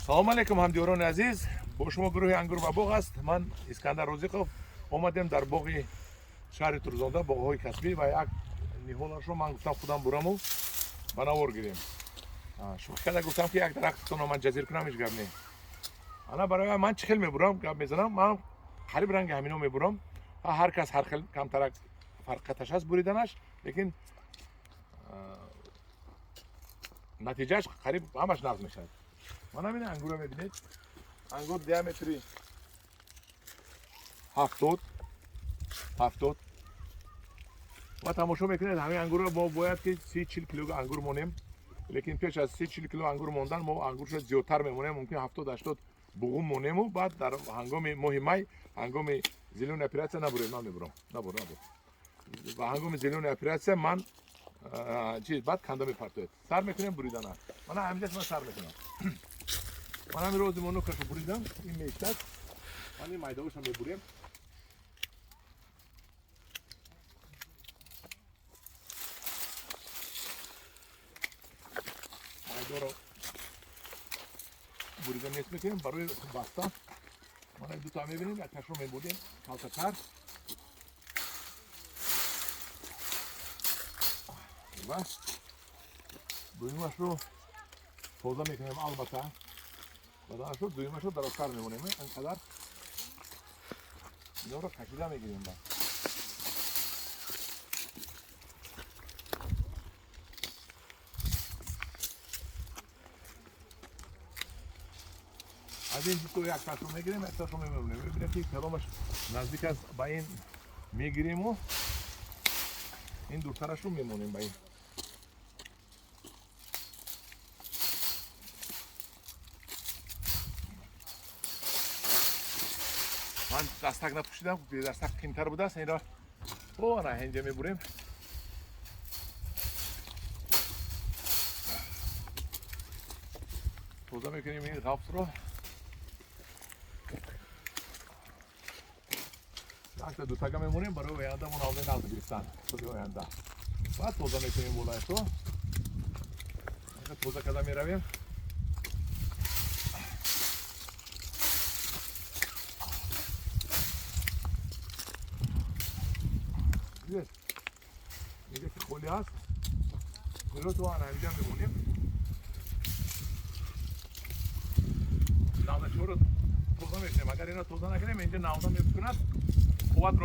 Салом алейкум, ҳамдиёрони азиз. Бо шумо гурӯҳи Ангур ва боғ аст. Ман Искандар Розиқов. Омадем дар боғи шаҳри Турсунзода, боғҳои касбӣ, ва як ниҳолашро ман гуфтам худам бураму ба навор гирем. Шӯхӣ карда гуфтам, ки як дарахтатонро ман ҷазир кунам, ҳеҷ гап не. Ана барои ман чӣ хел мебурам, гап мезанам. Ман қариб ранги ҳамино мебурам. Ҳар кас ҳар хел, камтарак фарқаташ ҳаст буриданаш, лекин натиҷааш қариб ҳамаш нағз мешавад. Ман ҳамин ангурро мебинед. Ангур диаметри 70 70 ва тамошо мекунед, ҳамин ангурро мо бояд ки 30-40 кило ангур монем, лекин пеш аз 30-40 кило ангур мондан мо ангурша зиёдтар мемонем, мумкин 70-80 буғум монему, баъд дар ҳангоми моҳи май, ҳангоми зелёный операция набуред, ман мебурам, набур, набур. Ва ҳангоми зелёный операция ман чиз баъд канда мепартоед. Сар мекунем буридана. Мана ҳаминҷаш ман сар мекунам. Ман ҳамин рози монукашо буридам, ин меиштад. Ман ин майдаоша мебурем. Майдоро бурида нест мекунем барои баста. Мана дута мебинем, якташро мебурем калтатар. Ва дуюмашро тоза мекунем, албатта. Баданашро дуюмашро дарозтар мемонем, инқадар инҳоро кашида мегирем. Ба аз ин дуто якташро мегирем, якташро мемонем. Мебинем, ки кадомаш наздик аст, ба ин мегириму ин дуртарашро мемонем ба ин. Ман дастак напӯшидам, бедастак қимтар будааст. Инро о ана инҷа мебурем. Тоза мекунем ин ғафсро. Якта дутага мемонем барои оянда, мо навдаи нағз гирифтан соли оянда. Баъд тоза мекунем болаашро. Тоза карда меравем. Инҷа ки холӣ ҳаст, то ана ҳаминҷа мемонем. Навдачиҳоро тоза мекунем. Агар инро тоза накунем, инҷа навда мекунад, қувватро.